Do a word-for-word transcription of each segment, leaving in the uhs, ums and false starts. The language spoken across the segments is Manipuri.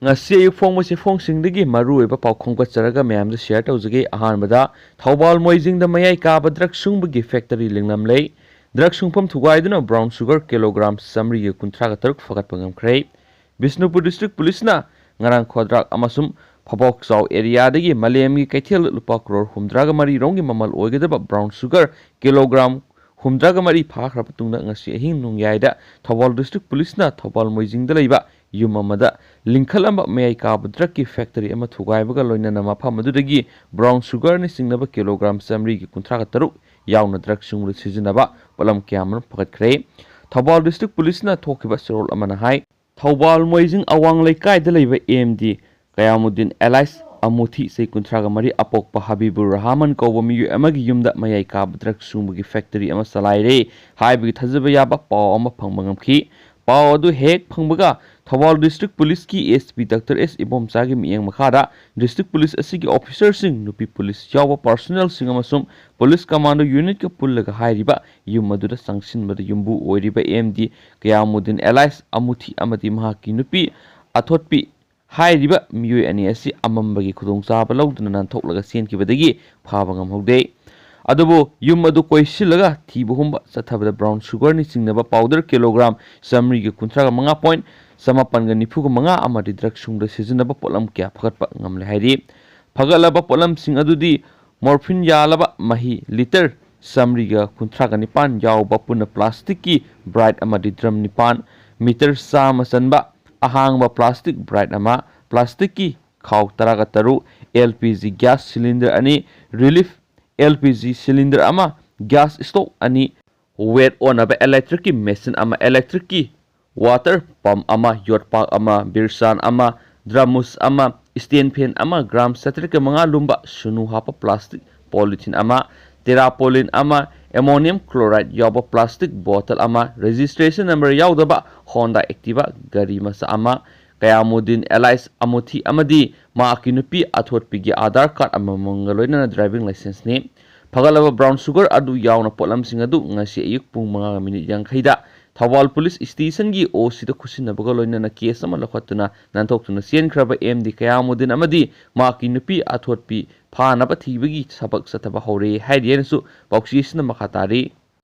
ꯉꯁꯤ ꯑꯌꯨꯛ ꯐꯣꯡꯕ ꯆꯦꯐꯣꯡꯁꯤꯡꯗꯒꯤ ꯃꯔꯨꯑꯣꯏꯕ ꯄꯥꯎ ꯈꯣꯝꯒꯠꯆꯔꯒ ꯃꯌꯥꯝꯗ ꯁꯤꯌꯔ ꯇꯧꯖꯒꯦ꯫ ꯑꯍꯥꯟꯕꯗ, ꯊꯧꯕꯥꯜ ꯃꯣꯏꯖꯤꯡꯗ ꯃꯌꯥꯏ ꯀꯥꯕ ꯗ꯭ꯔꯒ ꯁꯨꯡꯕꯒꯤ ꯐꯦꯛꯇꯔꯤ ꯂꯤꯡꯂꯝꯂꯦ꯫ ꯗ꯭ꯔꯒ ꯁꯨꯡꯐꯝ ꯊꯨꯒꯥꯏꯗꯨꯅ ꯕ꯭ꯔꯥꯎꯟ ꯁꯨꯒꯔ ꯀꯤꯂꯣꯒ꯭ꯔꯥꯝ ꯆꯥꯃꯔꯤꯒ ꯀꯨꯟꯊ꯭ꯔꯥꯒ ꯇꯔꯨꯛ ꯐꯒꯠꯄ ꯉꯝꯈ꯭ꯔꯦ꯫ ꯕꯤꯁꯅꯨꯄꯨꯔ ꯗꯤꯁꯇ꯭ꯔꯤꯛ ꯄꯨꯂꯤꯁꯅ ꯉꯔꯥꯡ ꯈꯣꯗ꯭ꯔꯥꯛ ꯑꯃꯁꯨꯡ ꯐꯕꯥꯎꯆꯥꯎ ꯑꯦꯔꯤꯌꯥꯗꯒꯤ ꯃꯥꯂꯦꯝꯒꯤ ꯀꯩꯊꯦꯜꯗ ꯂꯨꯄꯥ ꯀ꯭ꯔꯣꯔ ꯍꯨꯝꯗ꯭ꯔꯥꯒ ꯃꯔꯤ ꯔꯣꯝꯒꯤ ꯃꯃꯜ ꯑꯣꯏꯒꯗꯕ ꯕ꯭ꯔꯥꯎꯟ ꯁꯨꯒꯔ ꯀꯤꯂꯣꯒ꯭ꯔꯥꯝ ꯍꯨꯝꯗ꯭ꯔꯥꯒ ꯃꯔꯤ ꯐꯥꯈ꯭ꯔ ꯃꯇꯨꯡꯗ, ꯉꯁꯤ ꯑꯍꯤꯡ ꯅꯣꯡꯌꯥꯏꯗ ꯊꯧꯕꯥꯜ ꯗꯤꯁꯇ꯭ꯔꯤꯛ ꯄꯨꯂꯤꯁꯅ ꯊꯧꯕꯥꯜ ꯃꯣꯏꯖꯤꯡꯗ ꯂꯩꯕ ꯌꯨꯝ ꯑꯃꯗ ꯂꯤꯡꯈꯠꯂꯝꯕ ꯃꯌꯥꯏ ꯀꯥꯕ ꯗ꯭ꯔꯒꯀꯤ ꯐꯦꯛꯇꯔꯤ ꯑꯃ ꯊꯨꯒꯥꯏꯕꯒ ꯂꯣꯏꯅꯅ ꯃꯐꯝ ꯑꯗꯨꯗꯒꯤ ꯕ꯭ꯔꯥꯎꯟ ꯁꯨꯒꯔꯅ ꯆꯤꯡꯅꯕ ꯀꯤꯂꯣꯒ꯭ꯔꯥꯝ ꯆꯥꯃꯔꯤꯒ ꯀꯨꯟꯊ꯭ꯔꯥꯒ ꯇꯔꯨꯛ ꯌꯥꯎꯅ ꯗ꯭ꯔꯒ ꯁꯨꯡꯕꯗ ꯁꯤꯖꯤꯟꯅꯕ ꯄꯣꯠꯂꯝ ꯀꯌꯥ ꯑꯃꯔꯣꯝ ꯐꯒꯠꯈ꯭ꯔꯦ꯫ ꯊꯧꯕꯥꯜ ꯗꯤꯁꯇ꯭ꯔꯤꯛ ꯄꯨꯂꯤꯁꯅ ꯊꯣꯛꯈꯤꯕ ꯆꯦꯔꯣꯜ ꯑꯃꯅ ꯍꯥꯏ, ꯊꯧꯕꯥꯜ ꯃꯣꯏꯖꯤꯡ ꯑꯋꯥꯡ ꯂꯩꯀꯥꯏꯗ ꯂꯩꯕ ꯑꯦꯝ ꯗꯤ ꯀꯌꯥꯃꯨꯗꯤꯟ ꯑꯦꯂꯥꯏꯁ ꯑꯃꯨꯊꯤ, ꯆꯍꯤ ꯀꯨꯟꯊ꯭ꯔꯥꯒ ꯃꯔꯤ, ꯑꯄꯣꯛꯄ ꯍꯕꯤꯕꯨꯔ ꯔꯍꯃꯟ ꯀꯧꯕ ꯃꯤꯑꯣꯏ ꯑꯃꯒꯤ ꯌꯨꯝꯗ ꯃꯌꯥꯏ ꯀꯥꯕ ꯗ꯭ꯔꯒ ꯁꯨꯡꯕꯒꯤ ꯐꯦꯛꯇꯔꯤ ꯑꯃ ꯆꯂꯥꯏꯔꯦ ꯍꯥꯏꯕꯒꯤ ꯊꯥꯖꯕ ꯌꯥꯕ ꯄꯥꯎ ꯑꯃ ꯐꯪꯕ ꯉꯝꯈꯤ꯫ ꯄꯥꯎ ꯑꯗꯨ ꯍꯦꯛ ꯐꯪꯕꯒ ꯊꯧꯕꯥꯜ ꯗꯤꯁꯇ꯭ꯔꯤꯛ ꯄꯨꯂꯤꯁꯀꯤ ꯑꯦꯁ ꯄꯤ ꯗꯥꯛꯇꯔ ꯑꯦꯁ ꯏꯕꯣꯝꯆꯥꯒꯤ ꯃꯤꯠꯌꯦꯡ ꯃꯈꯥꯗ ꯗꯤꯁꯇ꯭ꯔꯤꯛ ꯄꯨꯂꯤꯁ ꯑꯁꯤꯒꯤ ꯑꯣꯐꯤꯁꯔꯁꯤꯡ, ꯅꯨꯄꯤ ꯄꯨꯂꯤꯁ ꯌꯥꯎꯕ ꯄꯥꯔꯁꯣꯅꯦꯜꯁꯤꯡ ꯑꯃꯁꯨꯡ ꯄꯨꯂꯤꯁ ꯀꯃꯥꯟꯗꯣ ꯌꯨꯅꯤꯠꯀ ꯄꯨꯜꯂꯒ ꯍꯥꯏꯔꯤꯕ ꯌꯨꯝ ꯑꯗꯨꯗ ꯆꯪꯁꯤꯟꯕꯗ ꯌꯨꯝꯕꯨ ꯑꯣꯏꯔꯤꯕ ꯑꯦꯝ ꯗꯤ ꯀꯌꯥꯃꯨꯗꯤꯟ ꯑꯦꯂꯥꯏꯁ ꯑꯃꯨꯊꯤ ꯑꯃꯗꯤ ꯃꯍꯥꯛꯀꯤ ꯅꯨꯄꯤ ꯑꯊꯣꯠꯄꯤ ꯍꯥꯏꯔꯤꯕ ꯃꯤꯑꯣꯏ ꯑꯅꯤ ꯑꯁꯤ ꯑꯃꯝꯕꯒꯤ ꯈꯨꯗꯣꯡꯆꯥꯕ ꯂꯧꯗꯨꯅ ꯅꯥꯟꯊꯣꯛꯂꯒ ꯆꯦꯟꯈꯤꯕꯗꯒꯤ ꯐꯥꯕ ꯉꯝꯍꯧꯗꯦ꯫ ꯑꯗꯨꯕꯨ ꯌꯨꯝ ꯑꯗꯨ ꯀꯣꯏꯁꯤꯜꯂꯒ ꯊꯤꯕ ꯍꯨꯝꯕ ꯆꯠꯊꯕꯗ ꯕ꯭ꯔꯥꯎꯟ ꯁꯨꯒꯔꯅ ꯆꯤꯡꯅꯕ ꯄꯥꯎꯗꯔ ꯀꯤꯂꯣꯒ꯭ꯔꯥꯝ ꯆꯥꯃꯔꯤꯒ ꯀꯨꯟꯊ꯭ꯔꯥꯒ ꯃꯉꯥ ꯄꯣꯏꯟ ꯆꯃꯥꯄꯟꯒ ꯅꯤꯐꯨꯒ ꯃꯉꯥ ꯑꯃꯗꯤ ꯗ꯭ꯔꯒ ꯁꯨꯡꯕꯗ ꯁꯤꯖꯤꯟꯅꯕ ꯄꯣꯠꯂꯝ ꯀꯌꯥ ꯐꯒꯠꯄ ꯉꯝꯂꯦ ꯍꯥꯏꯔꯤ꯫ ꯐꯒꯠꯂꯕ ꯄꯣꯠꯂꯝꯁꯤꯡ ꯑꯗꯨꯗꯤ ꯃꯣꯔꯐꯤꯟ ꯌꯥꯜꯂꯕ ꯃꯍꯤ ꯂꯤꯇꯔ ꯆꯥꯃꯔꯤꯒ ꯀꯨꯟꯊ꯭ꯔꯥꯒ ꯅꯤꯄꯥꯟ ꯌꯥꯎꯕ ꯄꯨꯟꯅ ꯄ꯭ꯂꯥꯁꯇꯤꯛꯀꯤ ꯕ꯭ꯔꯥꯏꯠ ꯑꯃꯗꯤ ꯗ꯭ꯔꯝ ꯅꯤꯄꯥꯟ, ꯃꯤꯇꯔ ꯆꯥꯝꯃ ꯆꯟꯕ ꯑꯍꯥꯡꯕ ꯄ꯭ꯂꯥꯁꯇꯤꯛ ꯕ꯭ꯔꯥꯏꯠ ꯑꯃ, ꯄ꯭ꯂꯥꯁꯇꯤꯛꯀꯤ ꯈꯥꯎ ꯇꯔꯥꯒ ꯇꯔꯨꯛ, L P G gas cylinder ꯑꯅꯤ, refill L P G cylinder ꯑꯃ, ꯒ꯭ꯌꯥꯁ ꯁ꯭ꯇꯣꯞ ꯑꯅꯤ, ꯋꯦꯠ ꯑꯣꯟꯅꯕ ꯏꯂꯦꯛꯇ꯭ꯔꯤꯛꯀꯤ ꯃꯦꯁꯤꯟ ꯑꯃ, ꯏꯂꯦꯛꯇ꯭ꯔꯤꯛꯀꯤ ꯋꯥꯇꯔ ꯄꯝꯞ ꯑꯃ, ꯌꯣꯠꯄꯥꯛ ꯑꯃ, ꯕꯤꯔꯁꯥꯟ ꯑꯃ, ꯗ꯭ꯔꯃꯨꯁ ꯑꯃ, ꯁ꯭ꯇꯦꯟ ꯐꯦꯟ ꯑꯃ, ꯒ꯭ꯔꯥꯝ ꯆꯥꯇ꯭ꯔꯦꯠꯀ ꯃꯉꯥ ꯂꯨꯝꯕ ꯁꯨꯅꯨ ꯍꯥꯞꯄ ꯄ꯭ꯂꯥꯁꯇꯤꯛ ꯄꯣꯂꯤꯊꯤꯟ ꯑꯃ, ꯇꯦꯔꯥꯄꯣꯂꯤꯟ ꯑꯃ, ꯑꯦꯃꯣꯅꯤꯌꯝ ꯀ꯭ꯂꯣꯔꯥꯏꯗ ꯌꯥꯎꯕ ꯄ꯭ꯂꯥꯁꯇꯤꯛ ꯕꯣꯇꯜ ꯑꯃ, ꯔꯦꯖꯤꯁꯇ꯭ꯔꯦꯁꯟ ꯅꯝꯕꯔ ꯌꯥꯎꯗꯕ ꯍꯣꯟꯗꯥ ꯑꯦꯛꯇꯤꯚꯥ ꯒꯥꯔꯤ ꯃꯆꯥ ꯑꯃ, ꯀꯌꯥꯃꯨꯗꯤꯟ ꯑꯦꯂꯥꯏꯁ ꯑꯃꯨꯊꯤ ꯑꯃꯗꯤ ꯃꯍꯥꯛꯀꯤ ꯅꯨꯄꯤ ꯑꯊꯣꯠꯄꯤꯒꯤ ꯑꯥꯙꯥꯔ ꯀꯥꯔꯗ ꯑꯃꯃꯝꯒ ꯂꯣꯏꯅꯅ ꯗ꯭ꯔꯥꯏꯚꯤꯡ ꯂꯥꯏꯁꯦꯟꯁꯅꯤ꯫ ꯐꯒꯠꯂꯕ ꯕ꯭ꯔꯥꯎꯟ ꯁꯨꯒꯔ ꯑꯗꯨ ꯌꯥꯎꯅ ꯄꯣꯠꯂꯝꯁꯤꯡ ꯑꯗꯨ ꯉꯁꯤ ꯑꯌꯨꯛ ꯄꯨꯡ ꯃꯉꯥꯒ ꯃꯤꯅꯤꯠ ꯌꯥꯡꯈꯩꯗ ꯊꯧꯕꯥꯜ ꯄꯨꯂꯤꯁ ꯁ꯭ꯇꯦꯁꯟꯒꯤ ꯑꯣ ꯁꯤꯗ ꯈꯨꯠꯁꯤꯟꯅꯕꯒ ꯂꯣꯏꯅꯅ ꯀꯦꯁ ꯑꯃ ꯂꯧꯈꯠꯇꯨꯅ ꯅꯥꯟꯊꯣꯛꯇꯨꯅ ꯆꯦꯟꯈ꯭ꯔꯕ ꯑꯦꯝ ꯗꯤ ꯀꯌꯥꯃꯨꯗꯤꯟ ꯑꯃꯗꯤ ꯃꯍꯥꯛꯀꯤ ꯅꯨꯄꯤ ꯑꯊꯣꯠꯄꯤ ꯐꯥꯅꯕ ꯊꯤꯕꯒꯤ ꯊꯕꯛ ꯆꯠꯊꯕ ꯍꯧꯔꯦ ꯍꯥꯏꯔꯤ ꯍꯥꯏꯅꯁꯨ ꯄꯥꯎꯆꯦꯁꯤꯅ ꯃꯈꯥ ꯇꯥꯔꯤ꯫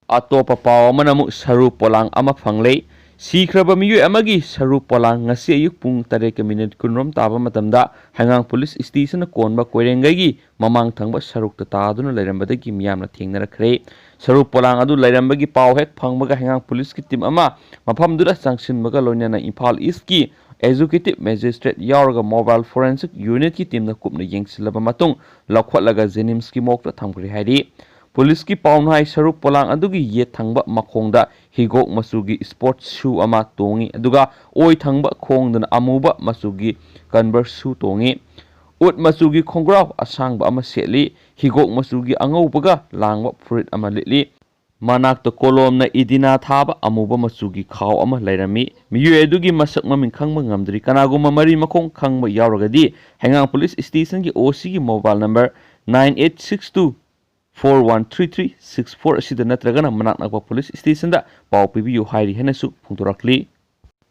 ꯑꯇꯣꯞꯄ ꯄꯥꯎ ꯑꯃꯅ ꯑꯃꯨꯛ ꯁꯔꯨ ꯄꯣꯂꯥꯡ ꯑꯃ ꯐꯪꯂꯦ꯫ ꯁꯤꯈ꯭ꯔꯕ ꯃꯤꯑꯣꯏ ꯑꯃꯒꯤ ꯁꯔꯨ ꯄꯣꯂꯥꯡ ꯉꯁꯤ ꯑꯌꯨꯛ ꯄꯨꯡ ꯇꯔꯦꯠꯀ ꯃꯤꯅꯤꯠ ꯀꯨꯟꯔꯣꯝ ꯇꯥꯕ ꯃꯇꯝꯗ ꯍꯩꯉꯥꯡ ꯄꯨꯂꯤꯁ ꯁ꯭ꯇꯦꯁꯟꯅ ꯀꯣꯟꯕ ꯀꯣꯏꯔꯦꯡꯒꯩꯒꯤ ꯃꯃꯥꯡ ꯊꯪꯕ ꯁꯔꯨꯛꯇ ꯇꯥꯗꯨꯅ ꯂꯩꯔꯝꯕꯗꯒꯤ ꯃꯤꯌꯥꯝꯅ ꯊꯦꯡꯅꯔꯛꯈ꯭ꯔꯦ꯫ ꯁꯔꯨ ꯄꯣꯂꯥꯡ ꯑꯗꯨ ꯂꯩꯔꯝꯕꯒꯤ ꯄꯥꯎ ꯍꯦꯛ ꯐꯪꯕꯒ ꯍꯩꯉꯥꯡ ꯄꯨꯂꯤꯁꯀꯤ ꯇꯤꯝ ꯑꯃ ꯃꯐꯝꯗꯨꯗ ꯆꯪꯁꯤꯟꯕꯒ ꯂꯣꯏꯅꯅ ꯏꯝꯐꯥꯜ ꯏꯁꯀꯤ ꯑꯦꯖꯨꯀꯦꯇꯤꯚ ꯃꯦꯖꯤꯁꯇ꯭ꯔꯦꯠ ꯌꯥꯎꯔꯒ ꯃꯣꯕꯥꯏꯜ ꯐꯣꯔꯦꯟꯁꯤꯛ ꯌꯨꯅꯤꯠꯀꯤ ꯇꯤꯝꯅ ꯀꯨꯞꯅ ꯌꯦꯡꯁꯤꯜꯂꯕ ꯃꯇꯨꯡ ꯂꯧꯈꯠꯂꯒ ꯖꯦꯅꯤꯝꯁꯀꯤ ꯃꯣꯔꯒꯇ ꯊꯝꯈ꯭ꯔꯦ ꯍꯥꯏꯔꯤ꯫ ꯄꯨꯂꯤꯁꯀꯤ ꯄꯥꯎꯅꯍꯥꯏ ꯁꯔꯨꯛ ꯄꯣꯂꯥꯡ ꯑꯗꯨꯒꯤ ꯌꯦꯠ ꯊꯪꯕ ꯃꯈꯣꯡꯗ ꯍꯤꯒꯣꯛ ꯃꯆꯨꯒꯤ ꯁ꯭ꯄꯣꯔꯠꯁ ꯁꯨ ꯑꯃ ꯇꯣꯡꯉꯤ, ꯑꯗꯨꯒ ꯑꯣꯏ ꯊꯪꯕ ꯈꯣꯡꯗꯨꯅ ꯑꯃꯨꯕ ꯃꯆꯨꯒꯤ ꯀꯟꯚꯔꯁ ꯁꯨ ꯇꯣꯡꯉꯤ꯫ ꯎꯠ ꯃꯆꯨꯒꯤ ꯈꯣꯡꯒ꯭ꯔꯥꯎ ꯑꯁꯥꯡꯕ ꯑꯃ ꯁꯦꯠꯂꯤ꯫ ꯍꯤꯒꯣꯛ ꯃꯆꯨꯒꯤ ꯑꯉꯧꯕꯒ ꯂꯥꯡꯕ ꯐꯨꯔꯤꯠ ꯑꯃ ꯂꯤꯠꯂꯤ꯫ ꯃꯅꯥꯛꯇ ꯀꯣꯂꯣꯝꯅ ꯏꯗꯤꯅꯥ ꯊꯥꯕ ꯑꯃꯨꯕ ꯃꯆꯨꯒꯤ ꯈꯥꯎ ꯑꯃ ꯂꯩꯔꯝꯃꯤ꯫ ꯃꯤꯑꯣꯏ ꯑꯗꯨꯒꯤ ꯃꯁꯛ ꯃꯃꯤꯡ ꯈꯪꯕ ꯉꯝꯗ꯭ꯔꯤ꯫ ꯀꯅꯥꯒꯨꯝꯕ ꯃꯔꯤ ꯃꯈꯣꯡ ꯈꯪꯕ ꯌꯥꯎꯔꯒꯗꯤ ꯍꯩꯉꯥꯡ ꯄꯨꯂꯤꯁ ꯁ꯭ꯇꯦꯁꯟꯒꯤ ꯑꯣ ꯁꯤꯒꯤ mobile number nine eight six two four one three three six four ꯑꯁꯤꯗ ꯅꯠꯇ꯭ꯔꯒꯅ ꯃꯅꯥꯛ ꯅꯛꯄ ꯄꯨꯂꯤꯁ ꯁ꯭ꯇꯦꯁꯟꯗ ꯄꯥꯎ ꯄꯤꯕꯤꯌꯨ ꯍꯥꯏꯔꯤ ꯍꯥꯏꯅꯁꯨ ꯐꯣꯡꯗꯣꯔꯛꯂꯤ꯫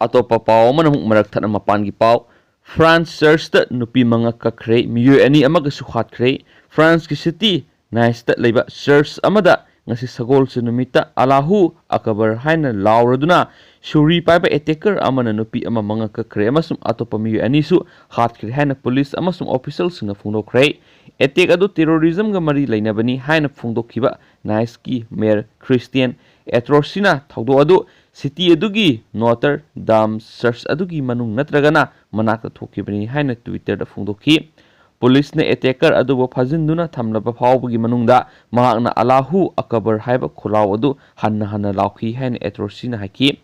ꯑꯇꯣꯞꯄ ꯄꯥꯎ ꯑꯃꯅ ꯑꯃꯨꯛ ꯃꯔꯛ ꯊꯠꯅ ꯃꯄꯥꯟꯒꯤ ꯄꯥꯎ꯫ ꯐ꯭ꯔꯥꯟꯁ ꯆꯔꯆꯇ ꯅꯨꯄꯤ ꯃꯉꯥ ꯀꯛꯈ꯭ꯔꯦ, ꯃꯤꯑꯣꯏ ꯑꯅꯤ ꯑꯃꯒꯁꯨ ꯍꯥꯠꯈ꯭ꯔꯦ꯫ ꯐ꯭ꯔꯥꯟꯁꯀꯤ ꯁꯤꯇꯤ ꯅꯥꯏꯁꯇ ꯂꯩꯕ ꯆꯔꯆ ꯑꯃꯗ ꯉꯁꯤ ꯁꯒꯣꯜꯁꯦ ꯅꯨꯃꯤꯠꯇ "ꯑꯂꯥꯍꯨ ꯑꯀꯕꯔ" ꯍꯥꯏꯅ ꯂꯥꯎꯔꯗꯨꯅ ꯁꯨꯔꯤ ꯄꯥꯏꯕ ꯑꯦꯇꯦꯀꯔ ꯑꯃꯅ ꯅꯨꯄꯤ ꯑꯃ ꯃꯉꯥ ꯀꯛꯈ꯭ꯔꯦ ꯑꯃꯁꯨꯡ ꯑꯇꯣꯞꯄ ꯃꯤꯑꯣꯏ ꯑꯅꯤꯁꯨ ꯍꯥꯠꯈ꯭ꯔꯦ ꯍꯥꯏꯅ ꯄꯨꯂꯤꯁ ꯑꯃꯁꯨꯡ ꯑꯣꯐꯤꯁꯤꯌꯦꯜꯁꯤꯡꯅ ꯐꯣꯡꯗꯣꯛꯈ꯭ꯔꯦ꯫ ꯑꯦꯇꯦꯛ ꯑꯗꯨ ꯇꯦꯔꯣꯔꯤꯖꯝꯒ ꯃꯔꯤ ꯂꯩꯅꯕꯅꯤ ꯍꯥꯏꯅ ꯐꯣꯡꯗꯣꯛꯈꯤꯕ ꯅꯥꯏꯁꯀꯤ ꯃꯦꯌꯔ ꯈ꯭ꯔꯤꯁꯇꯤꯌꯥꯟ ꯑꯦꯇ꯭ꯔꯣꯁꯤꯅ ꯊꯧꯗꯣꯛ ꯑꯗꯨ ꯁꯤꯇꯤ ꯑꯗꯨꯒꯤ ꯅꯣꯇꯔ ꯗꯥꯝ ꯆꯔꯆ ꯑꯗꯨꯒꯤ ꯃꯅꯨꯡ ꯅꯠꯇ꯭ꯔꯒꯅ ꯃꯅꯥꯛꯇ ꯊꯣꯛꯈꯤꯕꯅꯤ ꯍꯥꯏꯅ ꯇ꯭ꯋꯤꯇꯔꯗ ꯐꯣꯡꯗꯣꯛꯈꯤ꯫ ꯄꯨꯂꯤꯁꯅ ꯑꯦꯇꯦꯀꯔ ꯑꯗꯨꯕꯨ ꯐꯥꯖꯤꯟꯗꯨꯅ ꯊꯝꯂꯕ ꯐꯥꯎꯕꯒꯤ ꯃꯅꯨꯡꯗ ꯃꯍꯥꯛꯅ "ꯑꯂꯥꯍꯨ ꯑꯀꯕꯔ" ꯍꯥꯏꯕ ꯈꯣꯜꯂꯥꯎ ꯑꯗꯨ ꯍꯟꯅ ꯍꯟꯅ ꯂꯥꯎꯈꯤ ꯍꯥꯏꯅ ꯑꯦꯇ꯭ꯔꯣꯁꯤꯅ ꯍꯥꯏꯈꯤ꯫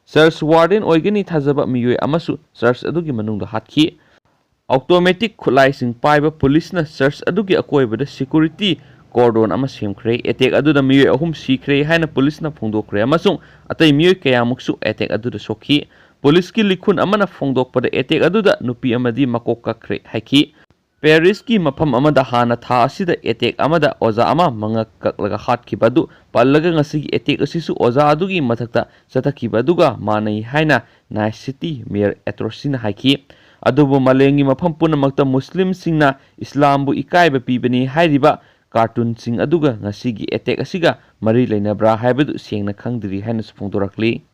ꯆꯔꯆ ꯋꯥꯔꯗꯦꯟ ꯑꯣꯏꯒꯅꯤ ꯊꯥꯖꯕ ꯃꯤꯑꯣꯏ ꯑꯃꯁꯨ ꯆꯔꯆ ꯑꯗꯨꯒꯤ ꯃꯅꯨꯡꯗ ꯍꯥꯠꯈꯤ꯫ ꯑꯣꯇꯣꯃꯦꯇꯤꯛ ꯈꯨꯠꯂꯥꯏꯁꯤꯡ ꯄꯥꯏꯕ ꯄꯨꯂꯤꯁꯅ ꯆꯔꯆ ꯑꯗꯨꯒꯤ ꯑꯀꯣꯏꯕꯗ ꯁꯦꯀ꯭ꯌꯨꯔꯤꯇꯤ ꯀꯣꯔꯗꯣꯟ ꯑꯃ ꯁꯦꯝꯈ꯭ꯔꯦ꯫ ꯑꯦꯇꯦꯛ ꯑꯗꯨꯗ ꯃꯤꯑꯣꯏ ꯑꯍꯨꯝ ꯁꯤꯈ꯭ꯔꯦ ꯍꯥꯏꯅ ꯄꯨꯂꯤꯁꯅ ꯐꯣꯡꯗꯣꯛꯈ꯭ꯔꯦ ꯑꯃꯁꯨꯡ ꯑꯇꯩ ꯃꯤꯑꯣꯏ ꯀꯌꯥꯃꯨꯛꯁꯨ ꯑꯦꯇꯦꯛ ꯑꯗꯨꯗ ꯁꯣꯛꯈꯤ꯫ ꯄꯨꯂꯤꯁꯀꯤ ꯂꯤꯈꯨꯟ ꯑꯃꯅ ꯐꯣꯡꯗꯣꯛꯄꯗ, ꯑꯦꯇꯦꯛ ꯑꯗꯨꯗ ꯅꯨꯄꯤ ꯑꯃꯗꯤ ꯃꯀꯣꯛ ꯀꯛꯈ꯭ꯔꯦ ꯍꯥꯏꯈꯤ꯫ ꯄꯦꯔꯤꯁꯀꯤ ꯃꯐꯝ ꯑꯃꯗ ꯍꯥꯟꯅ ꯊꯥ ꯑꯁꯤꯗ ꯑꯦꯇꯦꯛ ꯑꯃꯗ ꯑꯣꯖꯥ ꯑꯃ ꯃꯉꯛ ꯀꯛꯂꯒ ꯍꯥꯠꯈꯤꯕ ꯑꯗꯨ ꯄꯜꯂꯒ, ꯉꯁꯤꯒꯤ ꯑꯦꯇꯦꯛ ꯑꯁꯤꯁꯨ ꯑꯣꯖꯥ ꯑꯗꯨꯒꯤ ꯃꯊꯛꯇ ꯆꯠꯊꯈꯤꯕ ꯑꯗꯨꯒ ꯃꯥꯟꯅꯩ ꯍꯥꯏꯅ ꯅꯥꯏꯁ ꯁꯤꯇꯤ ꯃꯦꯌꯔ ꯑꯦꯇ꯭ꯔꯣꯁꯤꯅ ꯍꯥꯏꯈꯤ꯫ ꯑꯗꯨꯕꯨ ꯃꯥꯂꯦꯝꯒꯤ ꯃꯐꯝ ꯄꯨꯝꯅꯃꯛꯇ ꯃꯨꯁꯂꯤꯝꯁꯤꯡꯅ ꯏꯁꯂꯥꯝꯕꯨ ꯏꯀꯥꯏꯕ ꯄꯤꯕꯅꯤ ꯍꯥꯏꯔꯤꯕ ꯀꯥꯔꯇꯨꯟꯁꯤꯡ ꯑꯗꯨꯒ ꯉꯁꯤꯒꯤ ꯑꯦꯇꯦꯛ ꯑꯁꯤꯒ ꯃꯔꯤ ꯂꯩꯅꯕ꯭ꯔꯥ ꯍꯥꯏꯕꯗꯨ ꯁꯦꯡꯅ ꯈꯪꯗ꯭ꯔꯤ ꯍꯥꯏꯅꯁꯨ ꯐꯣꯡꯗꯣꯔꯛꯂꯤ꯫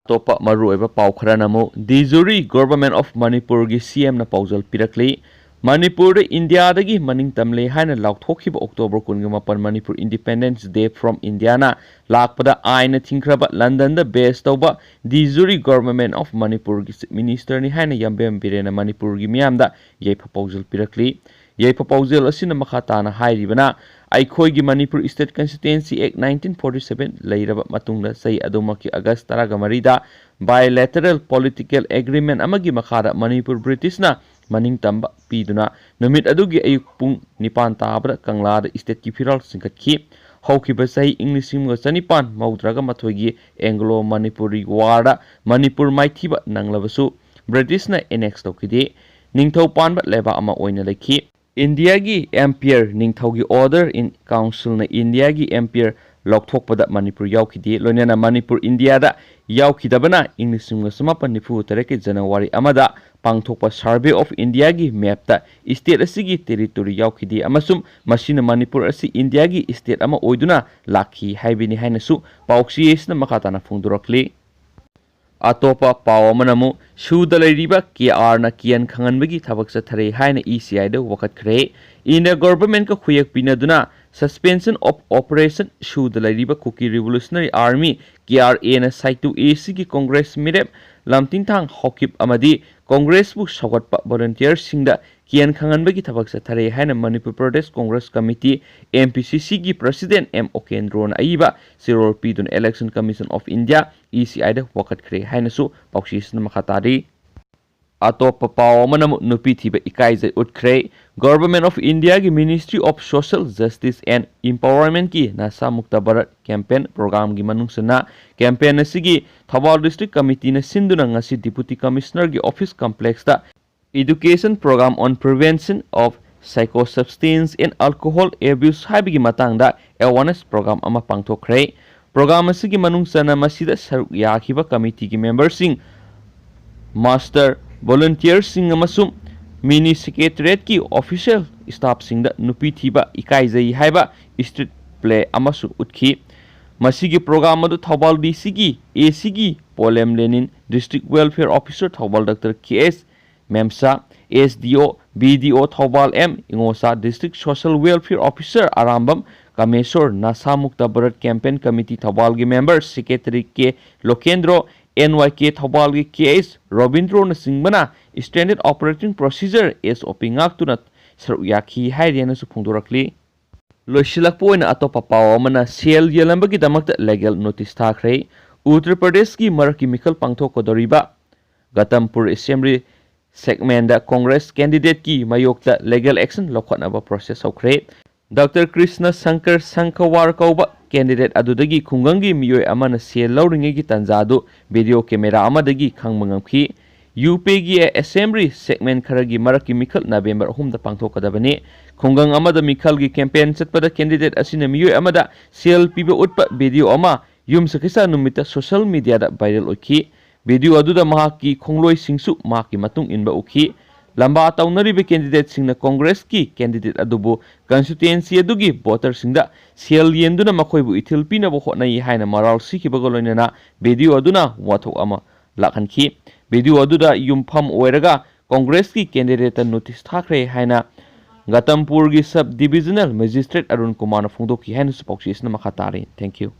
ꯑꯇꯣꯞꯄ ꯃꯔꯨꯑꯣꯏꯕ ꯄꯥꯎ ꯈꯔꯅ ꯑꯃꯨꯛ, ꯗꯤ ꯖꯨꯔꯤ, Government of ꯃꯅꯤꯄꯨꯔꯒꯤ ꯁꯤ ꯑꯦꯝꯅ ꯄꯥꯎꯖꯦꯜ ꯄꯤꯔꯛꯂꯤ꯫ ꯃꯅꯤꯄꯨꯔꯗ ꯏꯟꯗꯤꯌꯥꯗꯒꯤ ꯃꯅꯤꯡ ꯇꯝꯂꯦ ꯍꯥꯏꯅ ꯂꯥꯎꯊꯣꯛꯈꯤꯕ ꯑꯣꯛꯇꯣꯕꯔ ꯀꯨꯟꯒ ꯃꯥꯄꯟ Manipur Independence Day from Indiaꯅ ꯂꯥꯛꯄꯗ ꯑꯥꯏꯟꯅ ꯊꯤꯡꯈ꯭ꯔꯕ ꯂꯟꯗꯟꯗ ꯕꯦꯁ ꯇꯧꯕ ꯗꯤ ꯖꯨꯔꯤ, Government of ꯃꯅꯤꯄꯨꯔꯒꯤ Chief Ministerꯅꯤ ꯍꯥꯏꯅ ꯌꯥꯝꯕꯦꯝ ꯕꯤꯔꯦꯟꯅ ꯃꯅꯤꯄꯨꯔꯒꯤ ꯃꯤꯌꯥꯝꯗ ꯌꯥꯏꯐ ꯄꯥꯎꯖꯦꯜ ꯄꯤꯔꯛꯂꯤ꯫ ꯌꯥꯏꯐ ꯄꯥꯎꯖꯦꯜ ꯑꯁꯤꯅ ꯃꯈꯥ ꯇꯥꯅ ꯍꯥꯏꯔꯤꯕꯅ, ꯑꯩꯈꯣꯏꯒꯤ Manipur State Constituency Act nineteen forty seven ꯂꯩꯔꯕ ꯃꯇꯨꯡꯗ, ꯆꯍꯤ ꯑꯗꯨꯃꯛꯀꯤ ꯑꯥꯒꯁ ꯇꯔꯥꯃꯔꯤꯗ bilateral political agreement ꯑꯃꯒꯤ ꯃꯈꯥꯗ ꯃꯅꯤꯄꯨꯔ ꯕ꯭ꯔꯤꯇꯤꯁꯅ ꯃꯅꯤꯡ ꯇꯝꯕ ꯄꯤꯗꯨꯅ ꯅꯨꯃꯤꯠ ꯑꯗꯨꯒꯤ ꯑꯌꯨꯛ ꯄꯨꯡ ꯅꯤꯄꯥꯟ ꯇꯥꯕꯗ ꯀꯪꯂꯥꯗ stateꯀꯤ ꯐꯤꯔꯥꯜ ꯆꯤꯡꯈꯠꯈꯤ꯫ ꯍꯧꯈꯤꯕ ꯆꯍꯤ ꯏꯪ ꯂꯤꯁꯤꯡ ꯑꯃꯒ ꯆꯅꯤꯄꯥꯟ ꯃꯧꯗ꯭ꯔꯥꯒ ꯃꯥꯊꯣꯏꯒꯤ Anglo Manipuri Warꯗ ꯃꯅꯤꯄꯨꯔ ꯃꯥꯏꯊꯤꯕ ꯅꯪꯂꯕꯁꯨ ꯕ꯭ꯔꯤꯇꯤꯁꯅ annex ꯇꯧꯈꯤꯗꯦ꯫ ꯅꯤꯡꯊꯧ ꯄꯥꯟꯕ ꯂꯩꯕꯥꯛ ꯑꯃ ꯑꯣꯏꯅ ꯂꯩꯈꯤ꯫ ꯏꯟꯗꯤꯌꯥꯒꯤ Empire, ꯅꯤꯡꯊꯧꯒꯤ order in councilꯅ ꯏꯟꯗꯤꯌꯥꯒꯤ Empire ꯂꯧꯊꯣꯛꯄꯗ ꯃꯅꯤꯄꯨꯔ ꯌꯥꯎꯈꯤꯗꯦ꯫ ꯂꯣꯏꯅꯅ ꯃꯅꯤꯄꯨꯔ ꯏꯟꯗꯤꯌꯥꯗ ꯌꯥꯎꯈꯤꯗꯕꯅ ꯏꯪ ꯂꯤꯁꯤꯡ ꯑꯃꯒ ꯆꯃꯥꯄꯟ ꯅꯤꯐꯨ ꯇꯔꯦꯠꯀꯤ January ꯑꯃꯗ ꯄꯥꯡꯊꯣꯛꯄ Survey of Indiaꯒꯤ mapꯇ state ꯑꯁꯤꯒꯤ territory ꯌꯥꯎꯈꯤꯗꯦ ꯑꯃꯁꯨꯡ ꯃꯁꯤꯅ ꯃꯅꯤꯄꯨꯔ ꯑꯁꯤ ꯏꯟꯗꯤꯌꯥꯒꯤ state ꯑꯃ ꯑꯣꯏꯗꯨꯅ ꯂꯥꯛꯈꯤ ꯍꯥꯏꯕꯅꯤ ꯍꯥꯏꯅꯁꯨ ꯄꯥꯎꯆꯦ ꯑꯁꯤꯅ ꯃꯈꯥ ꯇꯥꯅ ꯐꯣꯡꯗꯣꯔꯛꯂꯤ꯫ ꯑꯇꯣꯞꯄ ꯄꯥꯎ ꯑꯃꯅ ꯑꯃꯨꯛ, ꯁꯨꯗ ꯂꯩꯔꯤꯕ ꯀꯦ ꯑꯥꯔꯅ ꯀꯤꯌꯟ ꯈꯪꯍꯟꯕꯒꯤ ꯊꯕꯛ ꯆꯠꯊꯔꯦ ꯍꯥꯏꯅ ꯏ ꯁꯤ ꯑꯥꯏꯗ ꯋꯥꯀꯠꯈ꯭ꯔꯦ꯫ ꯏꯟꯗꯤꯌꯥ ꯒꯣꯚꯔꯟꯃꯦꯟꯠꯀ ꯈꯨꯌꯦꯛ ꯄꯤꯅꯗꯨꯅ Suspension of Operation ꯁꯨꯗ ꯂꯩꯔꯤꯕ ꯀꯨꯀꯤ ꯔꯤꯚꯣꯂꯨꯁꯅꯔꯤ ꯑꯥꯔꯃꯤ, ꯀꯦ ꯑꯥꯔ ꯑꯦꯅ ꯁꯥꯏꯇꯨ ꯑꯦ ꯁꯤꯒꯤ ꯀꯣꯡꯒ꯭ꯔꯦꯁ ꯃꯤꯔꯦꯞ ꯂꯝꯇꯤꯡꯊꯥꯡ ꯍꯥꯎꯀꯤꯞ ꯑꯃꯗꯤ ꯀꯣꯡꯒ꯭ꯔꯦꯁꯄꯨ ꯁꯧꯒꯠꯄ ꯚꯣꯂꯨꯟꯇꯤꯌꯔꯁꯤꯡꯗ ꯀꯤꯌꯟ ꯈꯪꯍꯟꯕꯒꯤ ꯊꯕꯛ ꯆꯠꯊꯔꯦ ꯍꯥꯏꯅ Manipur Pradesh Congress committee, M P ꯁꯤ ꯁꯤꯒꯤ ꯄ꯭ꯔꯁꯤꯗꯦꯟꯠ ꯑꯦꯝ ꯑꯣꯀꯦꯟꯗ꯭ꯔꯣꯅ ꯑꯏꯕ ꯆꯦꯔꯣꯜ ꯄꯤꯗꯨꯅ Election Commission of India, E ꯁꯤ ꯑꯥꯏꯗ ꯋꯥꯀꯠꯈ꯭ꯔꯦ ꯍꯥꯏꯅꯁꯨ ꯄꯥꯎꯆꯦꯁꯤꯅ ꯃꯈꯥ ꯇꯥꯔꯤ꯫ ꯑꯇꯣꯞꯄ ꯄꯥꯎ ꯑꯃꯅ ꯑꯃꯨꯛ ꯅꯨꯄꯤ ꯊꯤꯕ ꯏꯀꯥꯏꯖꯩ ꯎꯠꯈ꯭ꯔꯦ꯫ Government of Indiaꯒꯤ Ministry of Social Justice and Empowermentꯀꯤ ꯅꯁꯥ ꯃꯨꯛꯇ ꯚꯥꯔꯠ campaign programꯒꯤ ꯃꯅꯨꯡ ꯆꯟꯅ campaign ꯑꯁꯤꯒꯤ ꯊꯧꯕꯥꯜ District Committeeꯅ ꯁꯤꯟꯗꯨꯅ ꯉꯁꯤ Deputy Commissionerꯒꯤ office complexꯇ Education Program on Prevention of Psychosubstance and Alcohol Abuse ꯍꯥꯏꯕꯒꯤ ꯃꯇꯥꯡꯗ awareness program ꯑꯃ ꯄꯥꯡꯊꯣꯛꯈ꯭ꯔꯦ꯫ Program ꯑꯁꯤꯒꯤ ꯃꯅꯨꯡ ꯆꯟꯅ ꯃꯁꯤꯗ ꯁꯔꯨꯛ ꯌꯥꯈꯤꯕ committeeꯒꯤ memberꯁꯤꯡ, master volunteerꯁꯤꯡ ꯑꯃꯁꯨꯡ mini secretariatꯀꯤ official staffꯁꯤꯡꯗ ꯅꯨꯄꯤ ꯊꯤꯕ ꯏꯀꯥꯏꯖꯩ ꯍꯥꯏꯕ street play ꯑꯃꯁꯨ ꯎꯠꯈꯤ꯫ ꯃꯁꯤꯒꯤ program ꯑꯗꯨ Thoubal DCꯒꯤ ACꯒꯤ ꯄꯣꯂꯦꯝ ꯂꯦꯅꯤꯟ, District Welfare Officer Thoubal Doctor K S ꯃꯦꯝꯁꯥ, SDO, BDO Thoubal M ꯏꯉꯣꯁꯥ, District Social Welfare Officer Arambam ꯀꯃꯦꯁꯣꯔ, ꯅꯁꯥ ꯃꯨꯛꯇ Bharat campaign committee ꯊꯧꯕꯥꯜꯒꯤ member secretary K ꯂꯣꯀꯦꯟꯗ꯭ꯔꯣ, NYK ꯊꯧꯕꯥꯜꯒꯤ KS ꯔꯣꯕꯤꯟꯗ꯭ꯔꯣꯅꯆꯤꯡꯕꯅ Standard Operating Procedure, SOP ꯉꯥꯛꯇꯨꯅ ꯁꯔꯨꯛ ꯌꯥꯈꯤ ꯍꯥꯏꯔꯦꯅꯁꯨ ꯐꯣꯡꯗꯣꯔꯛꯂꯤ꯫ ꯂꯣꯏꯁꯤꯜꯂꯛꯄ ꯑꯣꯏꯅ ꯑꯇꯣꯞꯄ ꯄꯥꯎ ꯑꯃꯅ, ꯁꯦꯜ ꯌꯦꯜꯂꯝꯕꯒꯤꯗꯃꯛꯇ legal notice ꯊꯥꯈ꯭ꯔꯦ꯫ ꯎꯠꯇꯔ ꯄ꯭ꯔꯗꯦꯁꯀꯤ ꯃꯔꯛꯀꯤ ꯃꯤꯈꯜ ꯄꯥꯡꯊꯣꯛꯀꯗꯧꯔꯤꯕ ꯒꯇꯝꯄꯨꯔ Assembly segmentꯗ Congress candidateꯀꯤ ꯃꯥꯌꯣꯛꯇ legal action ꯂꯧꯈꯠꯅꯕ process ꯍꯧꯈ꯭ꯔꯦ꯫ Doctor ꯀ꯭ꯔꯤꯁꯅ ꯁꯪꯀꯔ ꯁꯪꯈꯋꯥꯔ ꯀꯧꯕ candidate ꯑꯗꯨꯗꯒꯤ ꯈꯨꯡꯒꯪꯒꯤ ꯃꯤꯑꯣꯏ ꯑꯃꯅ ꯁꯦꯜ ꯂꯧꯔꯤꯉꯩꯒꯤ ꯇꯥꯟꯖꯥ ꯑꯗꯨ video camera ꯑꯃꯗꯒꯤ ꯈꯪꯕ ꯉꯝꯈꯤ꯫ ꯌꯨꯄꯤꯒꯤ Assembly segment ꯈꯔꯒꯤ ꯃꯔꯛꯀꯤ ꯃꯤꯈꯜ ꯅꯕꯦꯝꯕꯔ ꯑꯍꯨꯝꯗ ꯄꯥꯡꯊꯣꯛꯀꯗꯕꯅꯤ꯫ ꯈꯨꯡꯒꯪ ꯑꯃꯗ ꯃꯤꯈꯜꯒꯤ campaign ꯆꯠꯄꯗ candidate ꯑꯁꯤꯅ ꯃꯤꯑꯣꯏ ꯑꯃꯗ ꯁꯦꯜ ꯄꯤꯕ ꯎꯠꯄ video ꯑꯃ ꯌꯨꯝꯁꯀꯩꯁ ꯅꯨꯃꯤꯠꯇ social mediaꯗ viral ꯑꯣꯏꯈꯤ꯫ Video ꯑꯗꯨꯗ ꯃꯍꯥꯛꯀꯤ ꯈꯣꯡꯂꯣꯏꯁꯤꯡꯁꯨ ꯃꯍꯥꯛꯀꯤ ꯃꯇꯨꯡ ꯏꯟꯕ ꯎꯈꯤ꯫ ꯂꯝꯕꯥ ꯇꯧꯅꯔꯤꯕ candidateꯁꯤꯡꯅ Congressꯀꯤ candidate ꯑꯗꯨꯕꯨ constituency ꯑꯗꯨꯒꯤ voterꯁꯤꯡꯗ ꯁꯦꯜ ꯌꯦꯟꯗꯨꯅ ꯃꯈꯣꯏꯕꯨ ꯏꯊꯤꯜ ꯄꯤꯅꯕ ꯍꯣꯠꯅꯩ ꯍꯥꯏꯅ ꯃꯔꯥꯜ ꯁꯤꯈꯤꯕꯒ ꯂꯣꯏꯅꯅ video ꯑꯗꯨꯅ ꯋꯥꯊꯣꯛ ꯑꯃ ꯂꯥꯛꯍꯟꯈꯤ꯫ Video ꯑꯗꯨꯗ ꯌꯨꯝꯐꯝ ꯑꯣꯏꯔꯒ Congressꯀꯤ candidateꯇ notice ꯊꯥꯈ꯭ꯔꯦ ꯍꯥꯏꯅ ꯒꯇꯝꯄꯨꯔꯒꯤ Sub Divisional Magistrate ꯑꯔꯨꯟ ꯀꯨꯃꯥꯔꯅ ꯐꯣꯡꯗꯣꯛꯈꯤ ꯍꯥꯏꯅꯁꯨ ꯄꯥꯎꯆꯦ ꯑꯁꯤꯅ ꯃꯈꯥ ꯇꯥꯔꯤ꯫ Thank you꯫